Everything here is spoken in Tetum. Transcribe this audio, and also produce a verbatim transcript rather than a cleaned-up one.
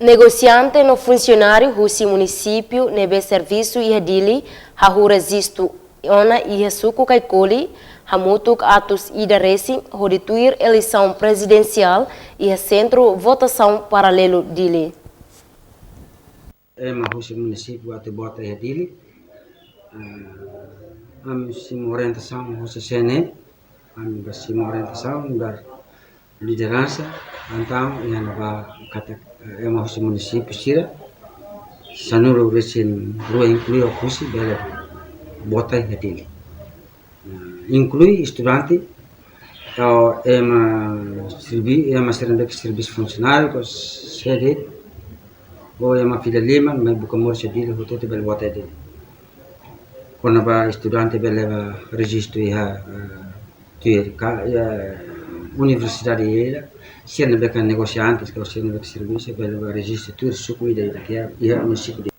Negosiante no funsionáriu husi munisípiu ne'ebé servisu iha Dili hahú rejistu ona iha suku Kaikoli, hamutuk atus ida resin hodi tuir eleisaun prezidensiál iha Sentru Votasaun Paralelu Dili. Ema husi munisípiu atu vota iha Dili. Ah, ami simu orientasaun husi C N E, ami ba simu orientasaun ba lideransa, entaun iha ne'ebá katak, eh, ema husi munisípiu sira, sanulu resin rua inklui Oekusi bele vota iha Dili. Nah, inklui estudante, ou ema servi-, ema sira ne'ebé ke servisu funsionáriu, ka sede, ou ema fila liman, mai buka moris iha Dili, hotu-hotu bele vota iha Dili. Kona-ba estudante bele ba rejistu iha, eh, tuir ka, iha universidade ida, sira ne'ebé ke negosiantes, ka sira ne'ebé ke servisu, bele ba rejistu tuir suku ida-idak iha, iha munisípiu Dili.